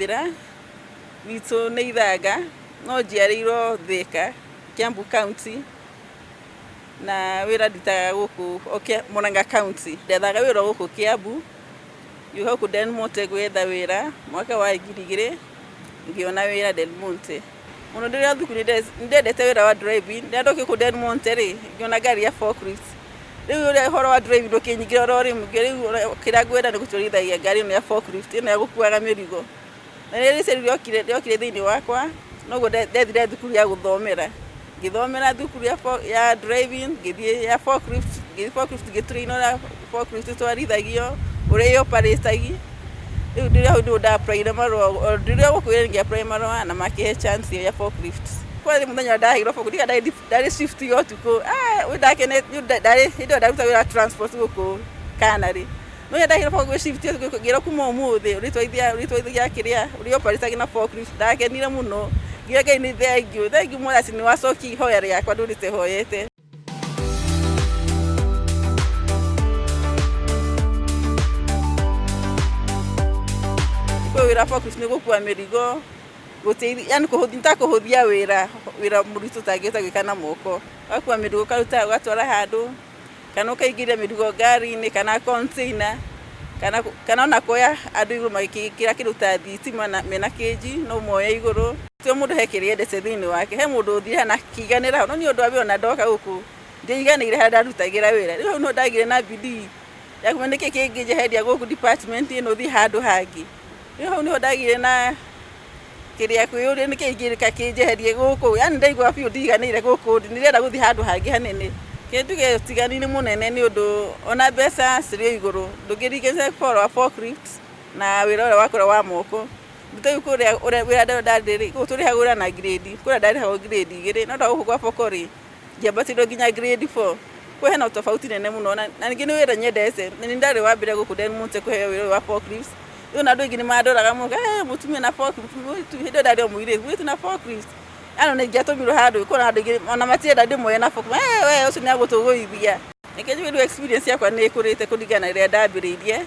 Njĩra, gwitũ nĩ Ithanga, no njiarĩirwo Thĩka, Kiambu County, na wĩra ndutaga gũkũ Murang'a County. Ndethaga wĩra gũkũ Kiambu, ngĩũka gũkũ Del Monte gwetha wĩra mwaka wa 2000, ngĩona wĩra Del Monte. Mũno ndĩrĩ o thukuru nĩ ndendete wĩra wa driving, rĩrĩa ndokire gũkũ Del Monte rĩ, ngĩona ngari ya forklift. Rĩu ũrĩa ũhoro wa driving ũkĩnyingĩra oro rĩmwe, rĩu kĩrĩa ngwenda nĩ gũtwarithagia ngari ĩno ya forklift, ĩno ya gũkuaga mĩrigo. Na rĩrĩa rĩciria rĩokire thĩinĩ wakwa, noguo ndethire thukuru ya gũthomera. Ngĩthomera thukuru ya driving, ngĩthiĩ ya forklift, ngĩthiĩ forklift ngĩ train ũrĩa forklift ĩtwarithagio, ũrĩa ĩ operate. Rĩu ndĩ hau nĩguo nda apply ire marũa, o ndĩ o gũkũ wĩra-inĩ ngĩ apply marũa na makĩhe chance ĩyo ya forklift. Kwarĩ mũthenya ndaheirwo forklift, ndarĩ shift ya ũtukũ, nĩ ndarĩ hĩndĩ ĩyo ndarutaga wĩra wa transport gũkũ Canary. No rĩrĩa ndaheirwo forklift shift ya ũtukũ ngĩrwo kuma ũmũthĩ ũrĩtwarithagia kĩrĩa, ũrĩ operate na forklift, ndakenire mũno, ngiuga Ngai nĩ thengiũ, thengiũ mũno atĩ nĩ wacokia ihoya rĩakwa ndũrĩte hoyete. Kwĩ wĩra forklift nĩ gũkua mĩrigo, gũteithia yani nĩ ta kũhũthia wĩra, wĩra mũritũ ũtangĩhota gwĩka na moko. Ũgakua mĩrigo ũkaruta ũgatwara handũ, kana ũkaingĩria mĩrigo ngari-inĩ kana container, kana ona kuoya andũ igũrũ magĩkĩra kĩndũ ta thitima mena kĩnji no ũmoe igũrũ. Ti o mũndũ he kĩrĩa endete thĩinĩ wake, he mũndũ ũthiaga na akĩiganĩra hau, no niĩ ũndũ wa mbere ona ndoka gũkũ ndiaiganĩire harĩa ndarutagĩra wĩra, rĩu hau nĩho ndagĩire na bidii ya kũmenya nĩkĩ kĩngĩnjeheria gũkũ department ĩno thiĩ handũ hangĩ. Rĩu hau nĩho ndagĩire na kĩrĩa kwĩyũria nĩkĩ ingĩka kĩnjeherie gũkũ, yani ndaigua biũ ndiganĩire gũkũ ndĩ ndĩrenda gũthiĩ handũ hangĩ hanene. Reke njuge ũtiganu nĩ mũnene nĩ ũndũ ona mbeca cirĩ o igũrũ, ndũngĩringithania ũhoro wa forklift na wĩra ũrĩa wa kũrĩa wa moko. Ta rĩu kũrĩa wĩra ũrĩa ndarĩ rĩ, gũkũ tũrĩhagwo wĩra na grade, kũrĩa ndarĩhagwo grade 2, no ndoka gũkũ gwa boko rĩ, ngĩambatĩrio nginya grade 4. Koguo hena tofauti nene mũno na ningĩ nĩ wĩra nyendete, na nĩ ndarĩ wa mbere gũkũ Del Monte kũheo wĩra ũyũ wa forklift. Rĩu ona andũ aingĩ nĩ mandoraga mũno, mũtumia na forklift, hĩndĩ ĩyo ndarĩ o mũirĩtu, mũirĩtu na forklift. Yani ona ingĩatũmirwo handũ, kwĩna andũ aingĩ ona matirenda ndĩmoe na forklift, we ũcio nĩ egũtũgũithia. Reke njuge rĩu experience yakwa nĩ ĩkũrĩte kũringana na rĩrĩa ndambĩrĩirie.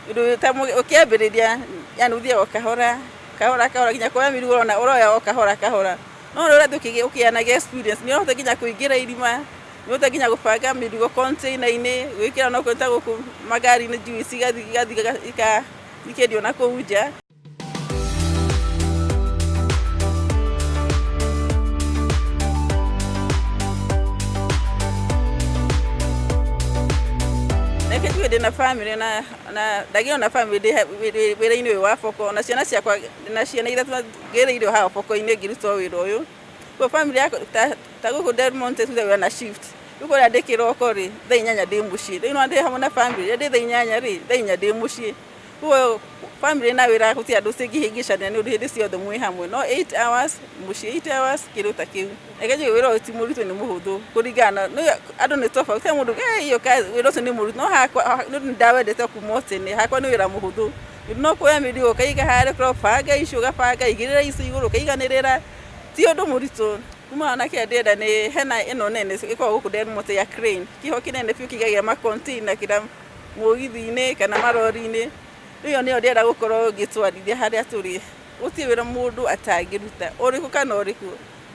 Ũndũ ta ũkĩambĩrĩria yani ũthiaga o kahora kahora kahora nginya kuoya mĩrigo ũroya o kahora kahora. No ũrĩa ũrathiĩ ũkĩgĩaga experience nĩ ũrahota nginya kũingĩra irima, nĩ ũrahota nginya gũbanga mĩrigo container -inĩ, gwĩkĩra onokorwo nĩ ta gũkũ magari-inĩ juice igathiĩ ikendio na kũu nja. Reke njuge ndĩna bamĩrĩ na ndagĩire na bamĩrĩ ndĩ wĩra-inĩ ũyũ wa boko, na ciana ciakwa ndĩna ciana ithatũ ngĩrĩire o haha boko-inĩ ngĩruta wĩra ũyũ. Koguo bamĩrĩ yakwa ta gũkũ Del Monte tũrutaga wĩra na shift, rĩu kũrĩa ndĩ kĩroko rĩ, thaa 8 ndĩ mũciĩ, rĩu nĩwona ndĩ hamwe na bamĩrĩ, rĩrĩa ndĩ thaa 8 rĩ, thaa 4 ndĩ mũciĩ. Koguo bamĩrĩ na wĩra gũtirĩ handũ cingĩhĩngĩcania nĩ ũndũ hĩndĩ ciothe mwĩ hamwe, no 8 hours mũciĩ 8 hours kĩndũ ta kĩu. Reke njuge wĩra ũyũ ti mũritũ nĩ mũhũthũ kũringana na andũ nĩ tofauti, he mũndũ wĩra ũcio nĩ mũritũ, no hakwa nĩ ũndũ nĩ ndawendete kuma o tene, hakwa nĩ wĩra mũhũthũ. No kuoya mĩrigo ũkaiga harĩa ũkabanga icio ũgabanga, igĩrĩra icio igũrũ ũkaiganĩrĩra, ti ũndũ mũritũ. Kuma na kĩrĩa ndĩrenda nĩ hena ĩno nene ĩkoragwo gũkũ Del Monte ya crane, kĩho kĩnene biũ kĩigagĩra ma container kĩrĩa mũgithi-inĩ kana marori-inĩ, rĩu ĩyo nĩyo ndĩrenda gũkorwo ngĩtwarithia harĩa tũrĩ. Gũtirĩ wĩra mũndũ atangĩruta ũrĩkũ kana ũrĩkũ.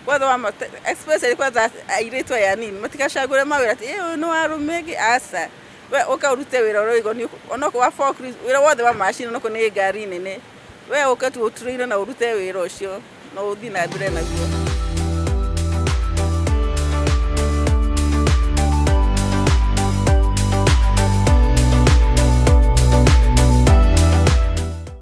Kwanza wa especially kwanza airĩtu aya anini matigacagũre mawĩra atĩ ũyũ nĩ wa arũme aca. We ũka ũrute wĩra ũrĩa ũraigua onokorwo wa forklift, wĩra wothe wa macini onokorwo nĩ ngari nene, we ũka tu ũ train na ũrute wĩra ũcio na ũthiĩ na mbere naguo.